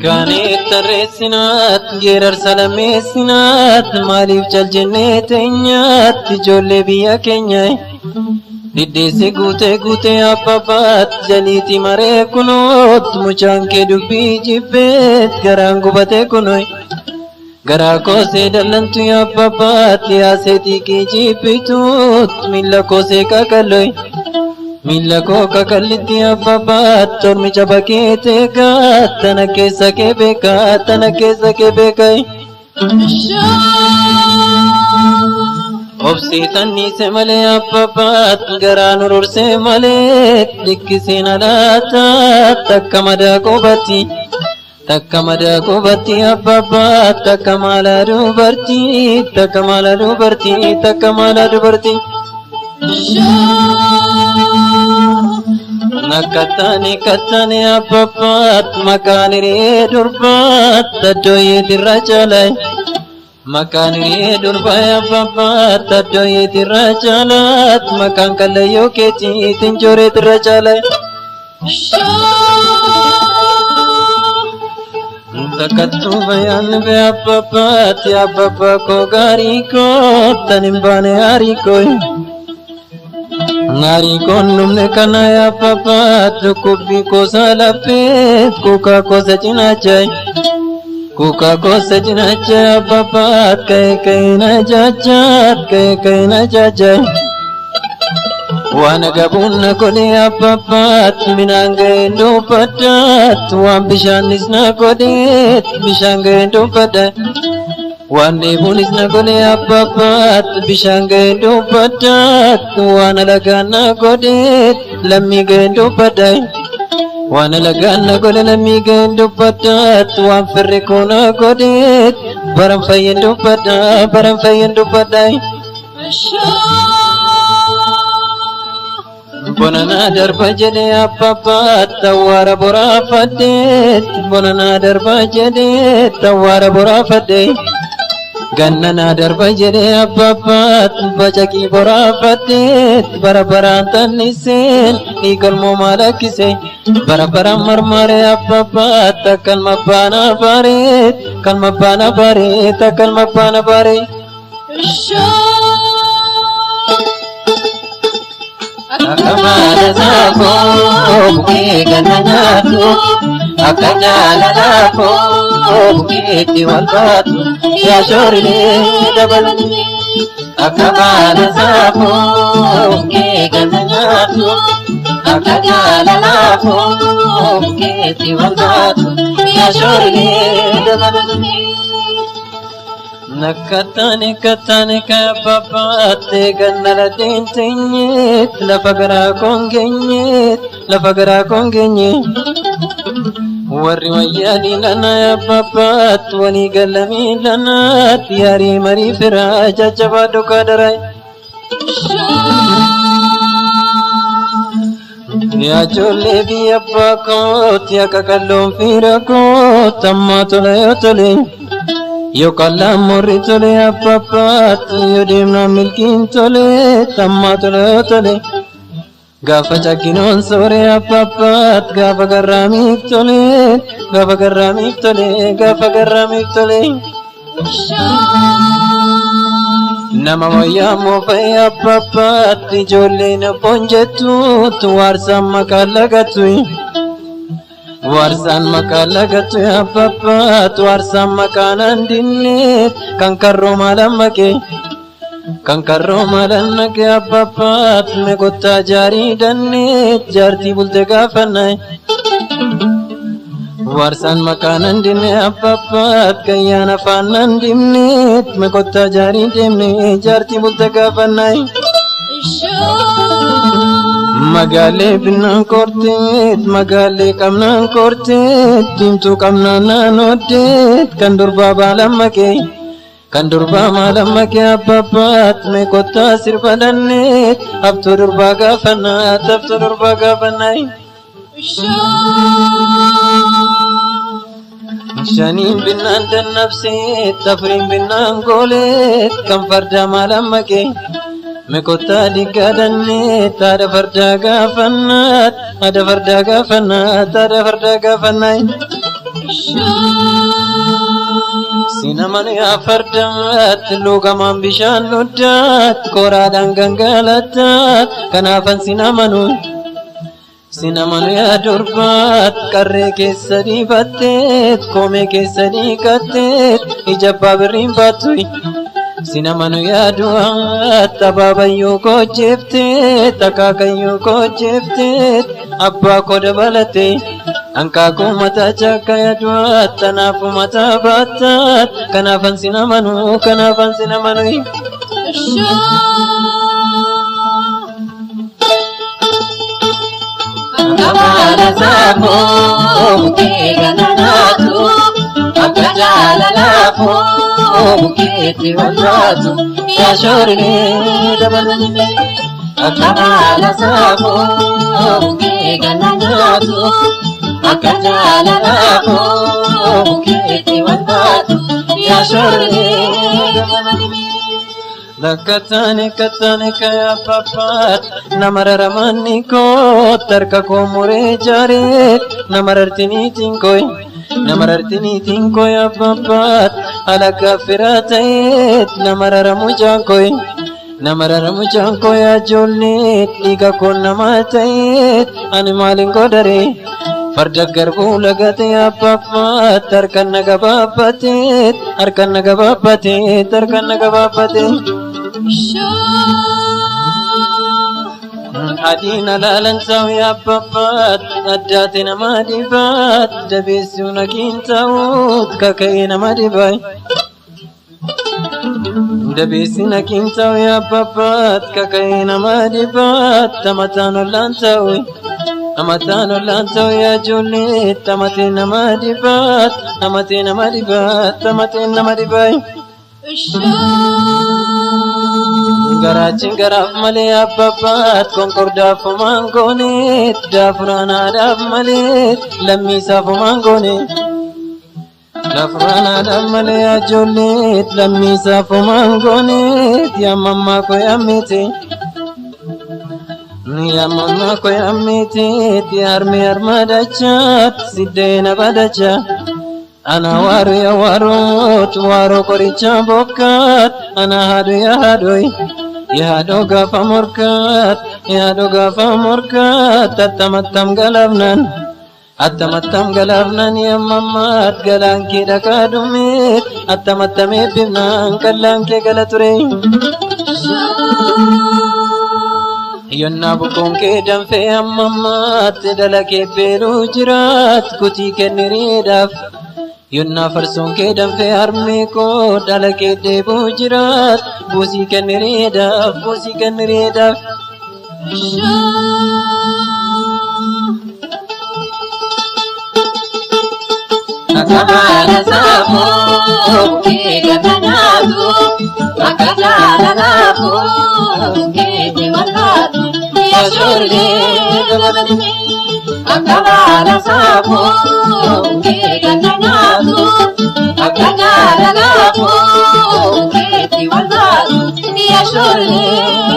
Ilkaanii tarreessinaat geerarsa lammeessinaat maaliif cal jennee teenyaat ijoollee biyya keenya. Diddeessi guutee guutee abbabbaat jaliiti maree kunoot mucaan kee dubbii jibbeet garaan gubatee kunoy. Garaa koosee dallantu abbabbaat yaasee xiiqii jibbituut miilla koosee qaqalloy. Miilla koo qaqallitti abbabbaat tormicha bakkee teegaa tana keessa kee beekaa tana keessa kee beekaa. Obsiisanniise malee abbabbaat garaa nurursee malee dhikkisiin alaataa takka madaa qubatti. Takka madaa qubatti abbabbaat takka maala dubartii takka maala dubartii takka maala dubartii. Nakkattaani kattaani abbabbaat maqaan hiree durbaat addooyeetirra caalaa. Maqaan hiree durbaa abbabbaat addooyeetirra caalaat maqaan kallayyoo keetii tinjooreetirra caalaa. Takkattuu bayaan bee abbabbaat abbabbaa koo gaarii koo tan hin baane haarii koo. Gaarii koon dhumne kana abbabbaat dhukkubbii kosa laffeet kuukaa kosa cinaachaa. Kuukaa kosa cinaachaa abbabbaat ka'ee ka'ee na jaajaat ka'ee ka'ee na jaajaa. Waan agabuun na godhe abbabbaat minaan ga'een dubbaddaat waan bishaanis na godheet bishaan ga'een dubbadda. Waan dheebuunis na godhe abbabbaat bishaan ga'een dubbaddaat waan alagaan na godheet lammii ga'een dubbadda. Waan alagaan na godhe lammii ga'een dubbaddaat waan firri koo na godheet baran fayyeen dubbadda baran fayyeen dubbadda. Bonanaa darba jedhee abbabbaat awwaara boraafadheet bonanaa darba jedhee awwaara boraafadhee gannanaa darba jedhee abbabbaat bacaqii boraafadheet bara baraan tanniseen dhiigalmoo maalakkise bara baraan marmaree abbabbaat akkalma baana bareet kalma baana bareet akkalma baana baree. Akka maala saafoo bukkee ganna nyaatu akka jaalala koo bukkeetti wal baatu yaa shoorilee dabalu. Akka maala saafoo bukkee ganna nyaatu akka jaalala koo bukkeetti wal baatu yaa shoorilee dabalu. Nakkattaani kattaani kabbabbaatti ganna lateen teenyeet lafa garaa koon geenyeet lafa garaa koon geenye. Warri wayyaalii lana abbabbaat walii galamii lanaat yaarii marii firaa jajjabaa dhugaa daraa. Yaa ijoollee biyya abbaa kooti akka qalloon fiira kooti ammaa tola yoo tole. Yoo qallaan morri tole abbabbaat yoo deemnaan milkiin tole ammaa tola yoo tole. Gaafa cakkinoon soore abbabbaat gaafa garraamiif tole gaafa garraamiif tole gaafa garraamiif tole. Nama wayyaa moofa'ee abbabbaat ijoolleen obboon jettuut waarsaan maqaa lagattu. Waarsaan maqaa lagattu abbabbaat waarsaan maqaa naan dinneet kan karroo maalan maqee. Kan karroo maalan naqee abbabbaat meqottaa jaarii danneet jaartii bulte gaafannaa. Waarsaan maqaa nan dinne abbabbaat gayyaan afaan nan dimneet meqottaa jaarii deemne jaartii bulte gaafannaa. Magaalee binnaan korteet magaalee qabnaan korteet diimtuu qabnaan naan hoddeet kan durbaa baalan maqee kan durbaa maalan maqee abbabbaat meqottaa sirba danneet haftuu durbaa gaafannaa haftuu durbaa gaafannaa. Shaniin binnaan dannabseet afuriin binnaan gooleet kan fardaa maalan maqee meqottaa diggaa danneet haadha fardaa gaafannaat haadha fardaa gaafannaat haadha fardaa gaafannaat. Sinaman yaa fardaat lugamaan bishaan loddaat koraadhaan gangalataat kanaafan sinamanu. Sinamanu yaa durbaat qarree keessa dibatteet koomee keessa dhiqatteet ija abbaa birriin baattu. Sinamanu yaa du'aat abaabayyuu koo jeefteet akaakayyuu koo jeefteet abbaa koo dabalatee hanqaaquu mataa chaakka yaa du'aat tanaafuu mataa baataat kanaafan sinamanu kanaafan sinamanu. Akka baala saafoo bukkee gana nyaatu, akka jaalalaafoo bukkeetti wal baatu, Yaa shoorree dabalame. Akka baala saafoo bukkee gana nyaatu, akka jaalalaafoo bukkeetti wal baatu, yaa shoorree dabalame. Lakkattaane kattaane kayaa papaat nama raramanni koo tarka koo muree jaaree nama rartiniitiin kooy nama rartiniitiin kooy abbabbaat alagaa firaa ta'eet nama raramu jaankooy nama raramu jaankooy ajoollee dhiiga koo nama ta'eet ani maaliin godharee farda garbuu lagate abbabbaat harkaan na gabaabbateet harkaan na gabaabbateet harkaan na gabaabbateet. Adiin alaalan ta'u abbabbaat addaate nama dibaat jabeessuu nagiin ta'uut kaka'ee nama dibaay. Dabeessi nagiin ta'u abbabbaat kaka'ee nama dibaat tamataan ollaan ta'u. Amataan ollaan ta'u yaa ijoollee tamatee nama dibaat tamatee nama dibaat tamatee nama dibaay. Garaachiin garaaf malee abbabbaat konkordaaf homaan gooneet daafuraan haadhaaf malee lammiisaaf homaan goone. Daafuraan haadhaaf malee ijoolleet lammiisaaf homaan gooneet yaa mammaa koo yaammeete. Yaa mammaa koo yaammeeteet yaa harmee harmaa dachaat siddeena badachaa. Ana waaru yaa waaroot waaroo qoricha bokkaat ana haadhu yaa haadhoy. Yaadoo gaafa morkaat yaadoo gaafa morkaat attamattam galaafnan attamattam galaafnan yammammaat galaan kee dhakaa dhumeet attamattam eebbifnaan qallaan kee gala ture. Yonnaa bukkuun kee danfee hammammaat dalakee beeluu jiraat kutii kenniriidhaaf. Yonnaa farsoon kee danfee harmee koo dalakee deebuu jiraat buusii kenniriidhaaf buusii kenniriidhaaf. Akka baala saafoo bukkee gana nyaatu, akka jaalalaafoo bukkeetti wal baatu, yaa shoorree dabalame. Akka baala saafoo bukkee gana nyaatu, akka jaalalaafoo bukkeetti wal baatu, yaa shoorree